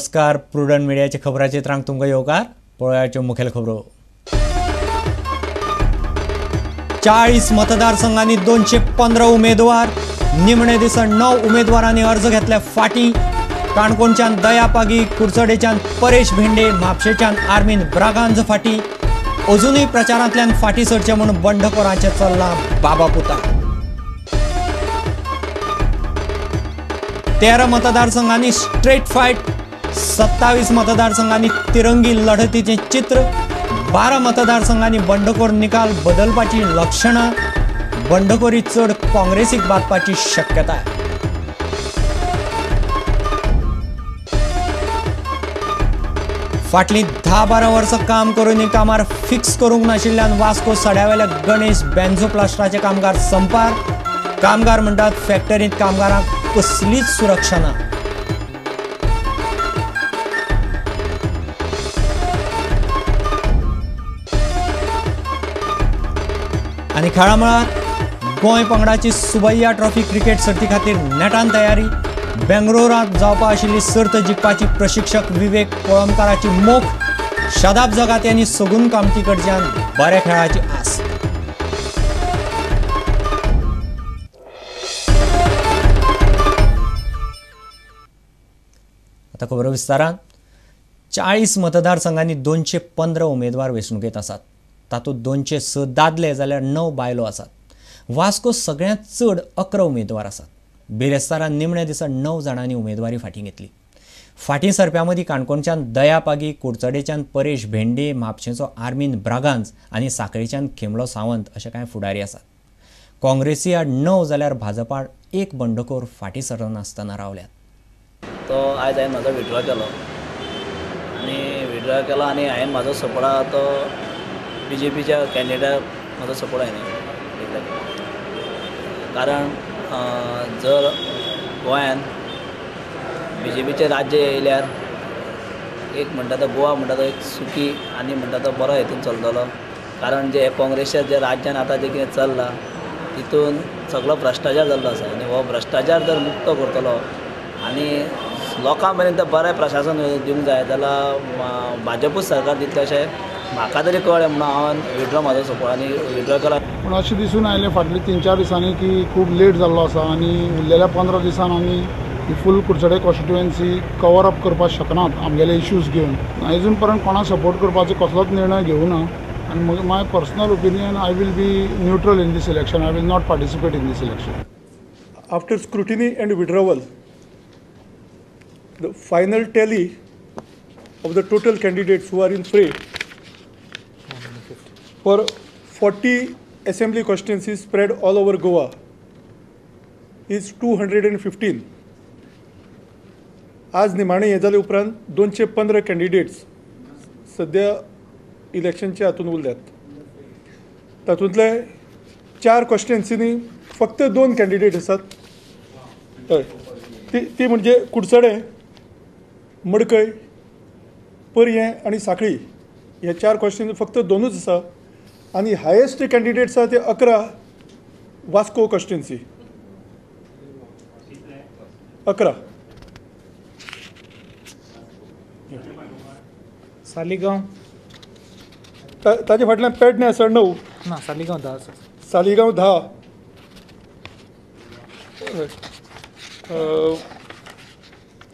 नमस्कार, प्रुडंट मिडियाच्या खबराचित्रांक तुमकां येवकार. पळोवयाच्यो मुखेल खबरो. 40 मतदारसंघांनी 215 उमेदवार. निमणे दिसा 9 उमेदवारांनी अर्ज घेतले फाटी. काणकोणच्यान दया पागी, कुडचडेच्यान परेश भेंडे, म्हापशेच्यान आर्मीन ब्रागांज फाटी. अजूनय प्रचारांतल्यान फाटी सरचे म्हूण बंडखोरांचें चल्लां बाबा पुता. 13 मतदारसंघांनी स्ट्रेट फायट, 27 मतदारसंघांनी तिरंगी लढतीचें चित्र. 12 मतदारसंघांनी बंडखोर निकाल बदलपाची लक्षणां. बंडखोरी चड काँग्रेसीक बादपाची शक्यताय. फाटलीं 10-12 वर्सां काम करून कामार फिक्स करूंक नाशिल्ल्यान वास्को सड्यावेल्या गणेश बेंझो प्लास्टराचे कामगार संपार. कामगार म्हणटात फॅक्टरींत कामगारांक कसलीच सुरक्षा ना. आनी खेळा मळार गोंय पंगडाची सुबैया ट्रॉफी क्रिकेट सर्ती खातीर नेटान तयारी. बेंगळुरांत जावपा आशिल्ली सर्त जिखपाची प्रशिक्षक विवेक कोळंबकाराची मोख. शादाब जगात यांनी सगून कामती कडच्यान बऱ्या खेळाची आस. आतां खबरो विस्तारान. 40 मतदारसंघांनी 215 उमेदवार वेंचणुकेंत आसात. तातूंत 206 दादले जाल्यार 9 बायलो आसात. वास्को सगळ्यांत चड 11 उमेदवार आसात. बिरेस्तारा निमण्या दिसा 9 जाणांनी उमेदवारी फाटीं घेतली. फाटीं सरप्यां मदीं काणकोणच्यान दया पागी, कुडचडेच्यान परेश भेंडे, म्हापशेंचो आर्मीन ब्रागांज आनी साखळेच्यान खेमलो सावंत अशे कांय फुडारी आसात. काँग्रेसी आड 9 जाल्यार भाजपा आड 1 बंडखोर फाटीं सरनासतना रावल्यात. तो आयज हांवें म्हाजो विड्रॉ केलो आनी विड्रॉ केलो आनी हांवें म्हाजो सपोर्ट आहा तो बी जे पीच्या कॅन्डिडेटाक म्हाजो सपोर्ट हांवें दिलो. कारण जर गोंयांत बी जे पीचें राज्य येयल्यार एक म्हणटा तो गोवा म्हणटा तो एक सुखी आनी म्हणटा तो बरो हेतून चलतलो. कारण जे काँग्रेसच्या जे राज्यान आतां जें कितें चल्लां तितून सगळो भ्रश्टाचार जाल्लो आसा आनी हो भ्रश्टाचार जर मुक्त करतलो आनी लोकां मेरेन तर बरें प्रशासन दिवंक जाय जाल्यार भाजपूच सरकार दितलें अशें म्हाका तरी कळ्ळें म्हणून हांवें विड्रॉ म्हाजो सपोर्ट आनी विड्रॉ केला. पूण अशें दिसून आयलें फाटले 3-4 दिसांनी की खूब लेट जाल्लो आसा आनी उरलेल्या 15 दिसान आमी ही फूल कुडचडे कॉन्स्टिट्युएन्सी कवर अप करपाक शकनात आमगेले इश्यूज घेवन. अजून पर्यंत कोणाक सपोर्ट करपाचो कसलोच निर्णय घेवना आनी my personal opinion, I will be neutral in this election. I will not participate in this election. After scrutiny and withdrawal, the final tally of the total candidates who are in fray for 40 assembly constituencies spread all over Goa is 215. आज निमाणे हे जाले उपरांत 215 candidates सद्या इलेक्शनच्या हातून उरल्यात. तातूंतले 4 कॉन्स्टिट्युएन्सीनी फक्त 2 कॅन्डिडेट आसात. हय, ती म्हणजे कुडचडे, मडकय, पर्यें आनी साखळी. हे 4 कॉन्स्टिट्युएन्सी फक्त 2च आसा आनी हायेस्ट कॅन्डिडेट्स आसा ते 11 वास्को कॉन्स्टिट्युएन्सी 11. सालिगांव ताजे फाटल्यान पेडणे आसा 9 ना, सालिगांव 10 आसा. सालिगांव 10.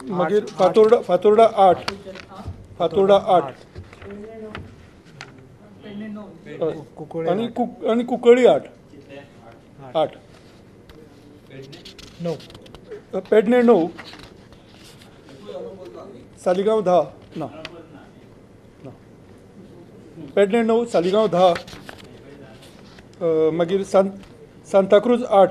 मागीर फातोर्डा, फातोर्डा 8, फातोर्डा 8 आनी आनी कुंकळी 8 8 9, पेडणे 9, सालिगांव 10 ना, पेडणे 9, सालिगांव 10, मागीर सांताक्रूज 8.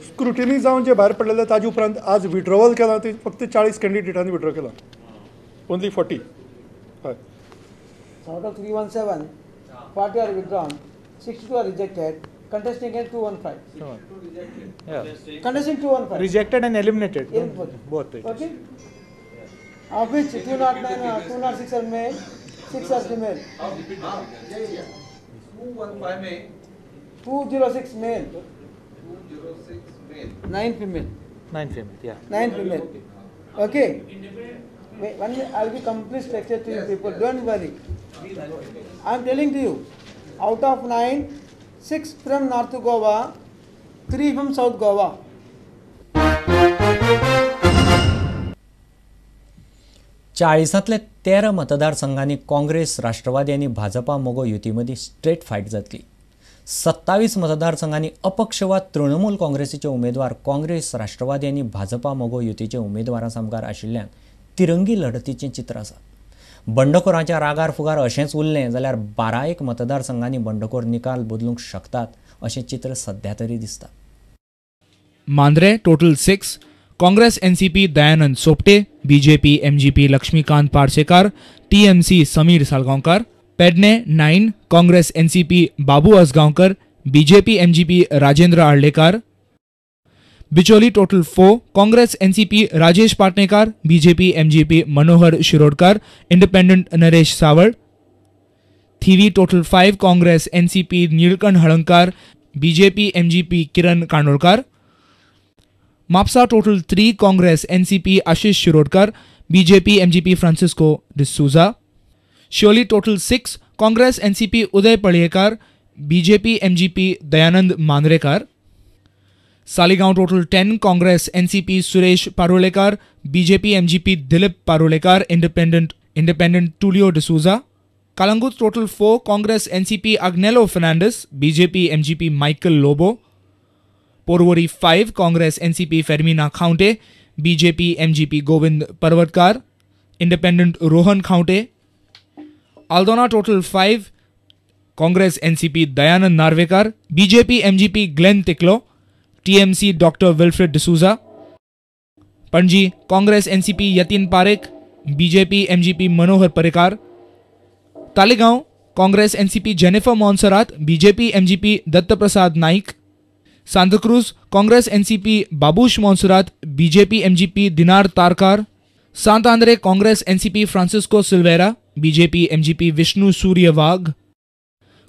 स्क्रुटिनी जावन जे भायर पडलेले ताजे उपरांत आज विड्रॉवल केलां ते फक्त 40 कॅन्डिडेटांनी विड्रॉ केलां, ओन्ली 40. हय. Out of 317, 40 are withdrawn, 62 are rejected, contesting against 215. Yeah. Contesting 215. Rejected and eliminated. Both. Okay. Of which 209, 206 are male, 6 are female. 215 में 206 male. 206 male. 9 female. 9 female, yeah. 9 female. Okay. Wait, one minute, I'll give complete structure to you people. Yes. Don't worry. I'm telling to you, out of 9, 6 from North Goa, 3 from South Goa. 40तले 13 मतदारसंघांनी Congress, राष्ट्रवादी आनी भाजपा मगो युतीमदीं straight fight जातली. 27 मतदारसंघांनी अपक्ष वा तृणमूल काँग्रेसीचे उमेदवार काँग्रेस, राष्ट्रवादी आनी भाजपा मगो युतीचे उमेदवारां सामकार आशिल्ल्यान तिरंगी लढतीचें चित्र आसा. बंडखोरांच्या रागार फुगार अशेंच उरलें जाल्यार 12 मतदारसंघांनी बंडखोर निकाल बदलूंक शकतात अशें चित्र सध्या तरी दिसता. Mandrem total 6, Congress NCP Dayanand Sopte, BJP MGP Laxmikant Parsekar, TMC Sameer Salgaonkar. Pedne 9, Congress NCP Babu Asgaonkar, BJP MGP Rajendra Arlekar. Bicholim total 4, Congress NCP Rajesh Patnekar, BJP MGP Manohar Shirodkar, independent Naresh Sawal. Thivim total 5, Congress NCP Nilkanth Halarnkar, BJP MGP Kiran Kandolkar. Mapusa total 3, Congress NCP Ashish Shirodkar, BJP MGP Francisco D'Souza. Siolim total 6, Congress NCP Uday Palyekar, BJP MGP Dayanand Mandrekar. Saligao total 10, Congress NCP Suresh Parulekar, BJP MGP Dilip Parulekar, independent Tulio D'Souza. Calangute total 4, Congress NCP Agnelo Fernandes, BJP MGP Michael Lobo. Porvorim 5, Congress NCP Fermina Khaunte, BJP MGP Govind Parvatkar, independent Rohan Khaunte. Aldona total 5, Congress NCP Dayanand Narvekar, BJP MGP Glenn Tiklo, TMC Dr. Wilfred D'Souza. Panaji, Congress NCP Yatin Parekh, BJP MGP Manohar Parrikar. Taleigao, Congress NCP Jennifer Monserrate, BJP MGP Dattaprasad Naik. Santacruz, Congress NCP Babush Monserrate, BJP MGP Dinar Tarkar. Sant Andre, Congress NCP Francisco Silveira, BJP MGP Vishnu Surya Wagh.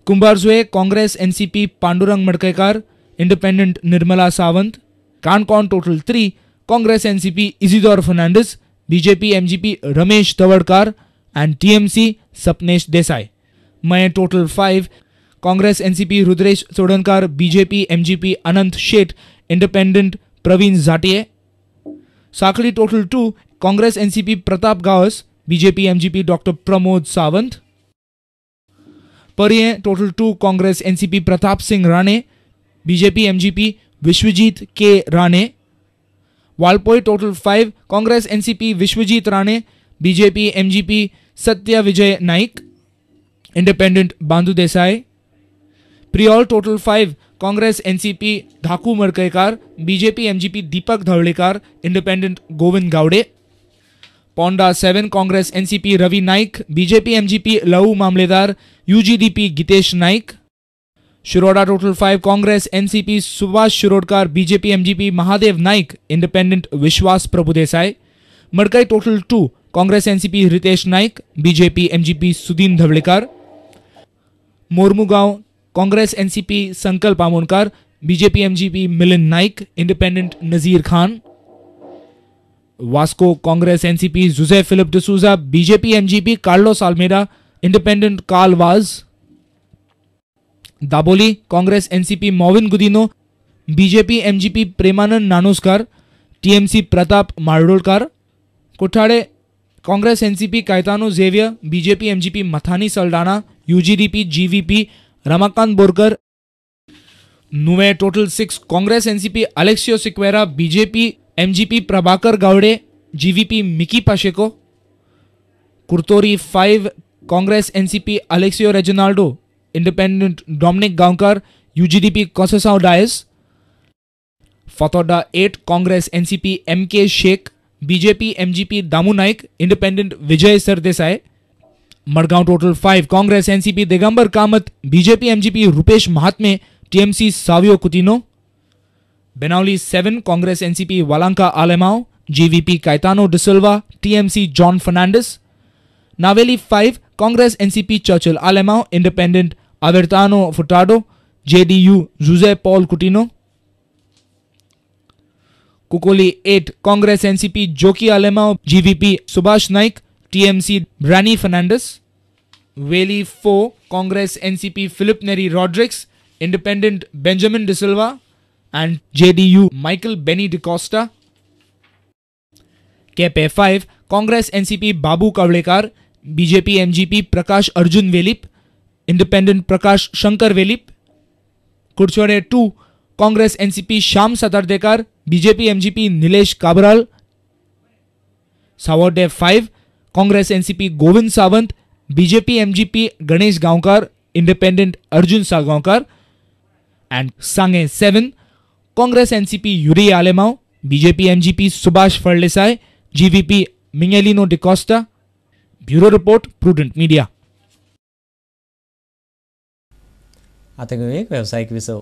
Kumbharzue, Congress NCP Pandurang Madkaikar, independent Nirmala Sawant. Canacona total 3, Congress NCP Isidore Fernandes, BJP MGP Ramesh Tawadkar and TMC Sapnesh Desai. Mayem total 5, Congress NCP Rudresh Chodankar, BJP MGP Anant Shet, independent Praveen Zatiye. Sanquelim total 2, Congress NCP Pratap Gawas, BJP MGP Dr. Pramod Sawant. Pariem total 2, Congress NCP Pratap Singh Rane, BJP MGP Vishwajit K Rane. Valpoi total 5, Congress NCP Vishwajit Rane, BJP MGP Satya Vijay Naik, independent Bandu Desai. Priol total 5, Congress NCP Dhaku Madkaikar, BJP MGP Deepak Dhavalikar, independent Govind Gaude. Ponda 7, Congress NCP Ravi Naik, BJP MGP Lau Mamledar, UGDP Gitesh Naik. Shiroda total 5, Congress NCP Subhash Shirodkar, BJP MGP Mahadev Naik, independent Vishwas Prabhudesai. Madkai total 2, Congress NCP Ritesh Naik, BJP MGP Sudin Dhavalikar. Mormugao, Congress NCP Sankalp Amonkar, BJP MGP Milind Naik, independent Nazir Khan. Vasco, Congress NCP Jose Philip D'Souza, BJP MGP Carlos Almeida, independent Carl Vaz. Dabolim, Congress NCP Mauvin Godinho, BJP MGP Premanand Nanoskar, TMC Pratap Mardolkar. Curtorim, Congress NCP Caetano Xavier, BJP MGP Mathani Saldanha, UGDP GVP Ramakant Borkar. Nuvem total 6, Congress NCP Alexio Sequeira, BJP MGP Prabhakar Gawde, GVP Mickey Pacheco. Curtorim 5, Congress NCP Alexio Reginaldo, independent Dominic Gaonkar, UGDP Conceicao Dias. Fatorda 8, Congress NCP MK Sheikh, BJP MGP Damu Naik, independent Vijay Sardesai. Madgaon total 5, Congress NCP Digambar Kamat, BJP MGP Rupesh Mahatme, TMC Savio Coutinho. Benaulim 7, Congress NCP Valanka Alemao, GVP Caetano D'Silva, TMC John Fernandes. Navelim 5, Congress NCP Churchill Alemao, independent Avertano Furtado, JDU Jose Paul Coutinho. Cuncolim 8, Congress NCP Joki Alemao, GVP Subhash Naik, TMC Rani Fernandez. Veli 4, Congress NCP Philip Neri Rodrigues, Independent Benjamin De Silva and JDU Michael Benny DeCosta. Kepe 5, Congress NCP Babu Kavlekar, BJP MGP Prakash Arjun Velip, Independent Prakash Shankar Velip. Curchorem 2, Congress NCP Sham Satardekar, BJP MGP Nilesh Cabral. Savorde 5, Congress NCP Govind Sawant, BJP MGP Ganesh Gaonkar, Independent Arjun Salgaonkar. And Sanguem 7, Congress NCP Yuri Alemao, BJP MGP Subhash Phaldesai, GVP Miguelino D'Costa. Bureau Report, Prudent Media. आतां घेवया एक वेवसायीक विसव.